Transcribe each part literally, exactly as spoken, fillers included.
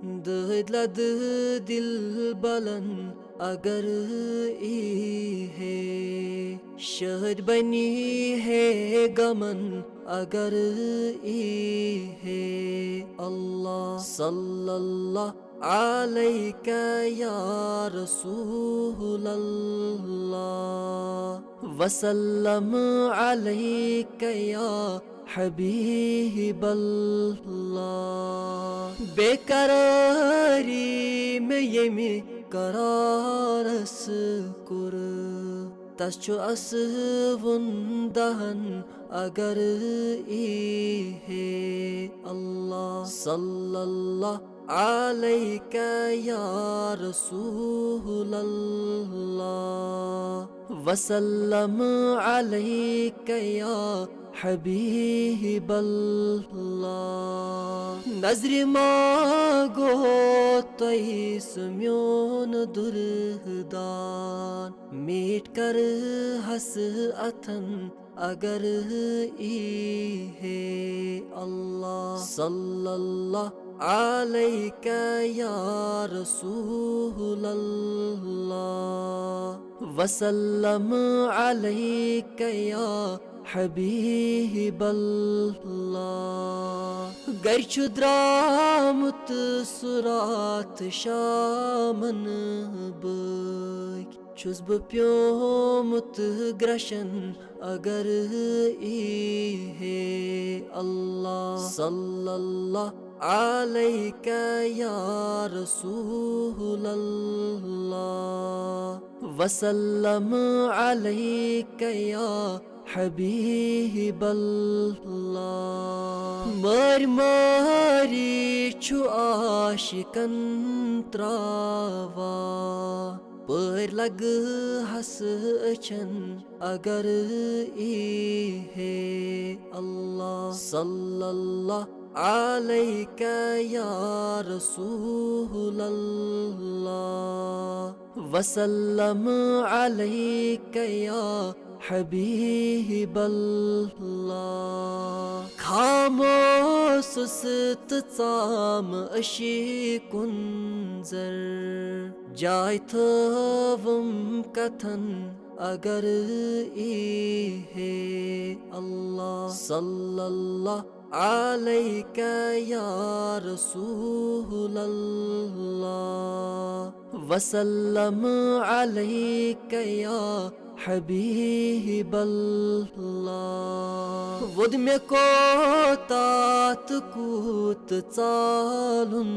دہد لد دل بلن اگر ای ہے، شہد بنی ہے گمن اگر ای ہے۔ اللہ صلی اللہ علیک یا رسول اللہ، وسلم علیک یا حبیب اللہ۔ بے قراری مےٚ ییٚمہِ قرارس کوٚر، تس چھُ اسہٕ وُن دہن اگر ای ہے۔ اللہ صلی اللہ علیک یا رسول اللہ، وسلم علیک یا حبیب اللہ۔ نظرِ ما گوٚو تۄہہِ سُہ میون دُردان، میٖٹھ کرٕ ہس اتھن اگر ای ہے۔ اللہ صلی اللہ علیک یا رسول اللہ، وسلم علیک یا حبیب اللہ۔ گرِ چھُ درامُت سُہ راتھ شامن بٲگۍ، چھُس بہٕ پیومُت گرٛشن اگر ای ہے۔ اللہ صلی اللہ علیک یا رسول اللہ، وسلم علیک یا حبیب اللہ۔ مٲرۍ مٲری چھُ عاشقن تراوان، پٲرۍ لگہٕ ہس أچھن اگر ای ہے۔ اللہ صلی اللہ علیک یا رسول اللہ، وسلم علیک یا حبیب اللہ۔ خاموشس تہٕ ژامہٕ اشی کُنزر، جاے تھٲوٕم کتھن اگر ای ہے۔ اللہ صلی اللہ علیک یا رسول اللہ، وسلم علیک یا حبیب اللہ۔ ووٚد مےٚ کوتاہ تہٕ کوٗت ژالُن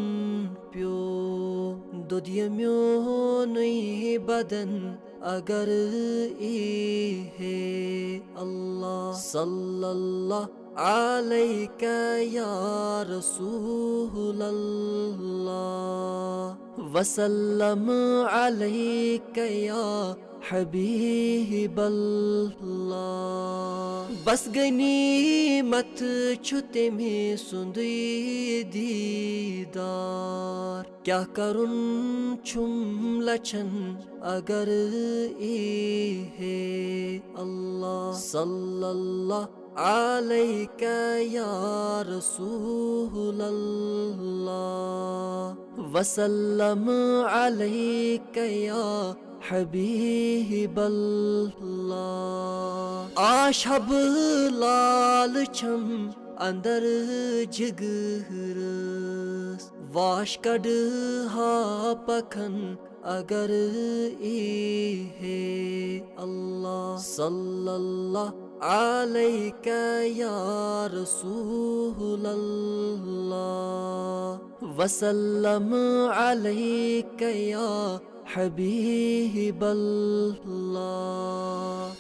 پیوٚو، دوٚد یہِ میونُے بدن اگر ای ہے۔ اللہ صلی اللہ علیک یا رسول اللہ، وسلم علیک یا حبیب اللہ۔ بس غنیمت چھُ تٔمۍ سُنٛدُے دیٖدار، کیٛاہ کرُن چھُم لچھن اگر ای ہے۔ اللہ صلی اللہ علیک یا رسول اللہ، وسلم علیک یا حبیب اللہ۔ آش حب لال چھم اندر جگرس، واش کڑ ہا پکھن اگر ای ہے۔ اللہ صلی اللہ علیک یا رسول اللہ، وسلم علیک یا حبیب اللہ۔